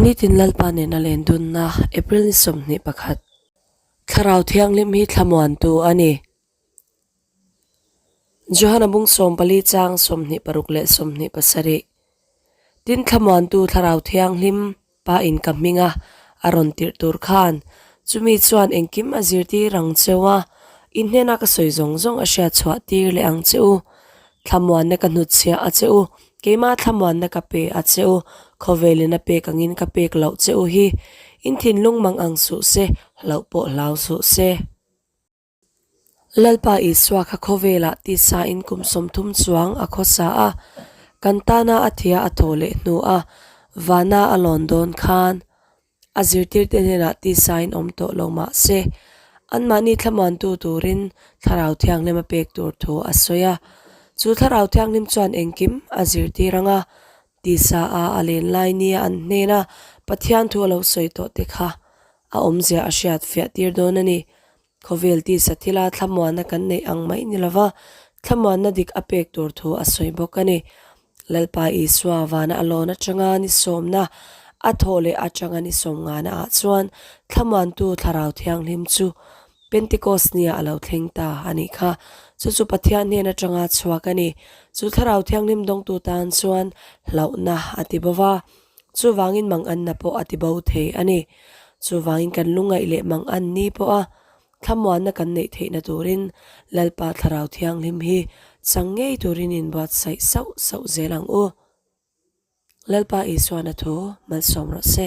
Nitin Lalpa nena len dunna April ni 21. Thlarau Thianghlim hi thlamuantu a ni. Johana bung 14 chang 26 leh 27. Tin thlamuantu Thlarau Thianghlim Pa in ka hming a a rawn tirh tur khan chumi chuan engkim a zirtir ang cheu a, in hnena ka sawi zawng zawng a hriat chhuah tir leh ang che u. Thlamuanna ka hnutchhiah a che u, keimah thlamuanna ka pe a che u, khawvelin a pek angin ka pek loh che u hi in thinlung mang ang suh se, hlauh pawh hlau suh se. Lalpa Isua kha khawvelah tisa in kum 30 chuang a khawsa a, kan tana a thia a thaw leh hnu a, vana a lawn dawn khan a zirtirte hnenah tisa in awm tawh lo mah se, anmahni thlamuantu turin Thlarau Thianghlim a pek tur thu a sawi a. Chu Thlarau Thianghlim chuan engkim a zirtir ang a, tisa a a len lai nia an hnena Pathian thu a lo sawi tawh te kha a awmzia a hriat fiah tir dawn a ni. Khawvel tisa thila thlamuanna kan neih ang mai ni lova, thlamuanna dik a pek tur thu a sawi bawk a ni. Lalpa Isua vana a lawn atanga ni sawmna a thawh leh atanga ni sawm ngana ah chuan thlamuantu Thlarau Thianghlim chu Pentecost nia a lo thleng ta a nih kha. Chu chu Pathian hnen atanga chhuak a ni. Chu Thlarau Thianghlim dawngtu tan chuan hlauhna a ti bo va. Chuvangin manganna pawh a ti bo thei a ni. Chuvangin kan lungngaih leh mangan ni pawha thlamuanna kan neih theihna turin Lalpa Thlarau Thianghlim hi chang ngei turin inbuatsaih sauh sauh zel ang u. Lalpa Isuana thu malsawm rawh se.